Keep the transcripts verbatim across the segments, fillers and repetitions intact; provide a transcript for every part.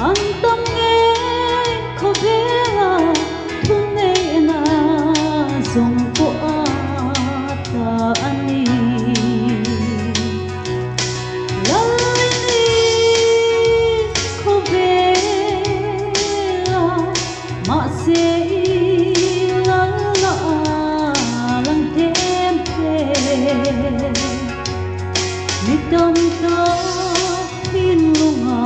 An tam ngei khawvela thuneina zong pawh a ta a nih. Lal i ni khawvela, mahse i lal la a lang tem hle. Mi tam tak in lunga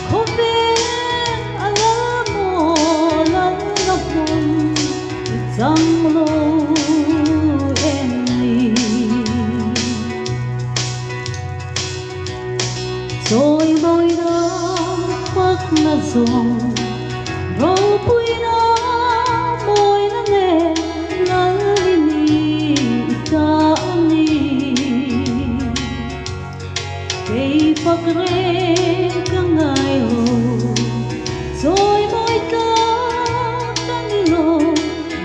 khawvel a la maw, lal la hmun i chang lo em ni. Chawimawina pakna zong, ropuina mawina le lal i ni i ta a nih. Kei pak reng ka ngai lo, chawimawi tak ka ni lo,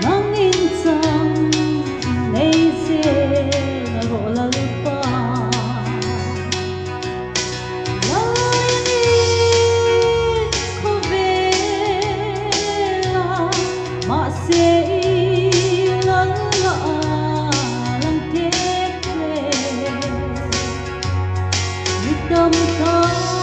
nangin chang nei zel rawh Lalpa. Lal i ni khawvela, mahse i lal la a lang tem hle. Mi tam tak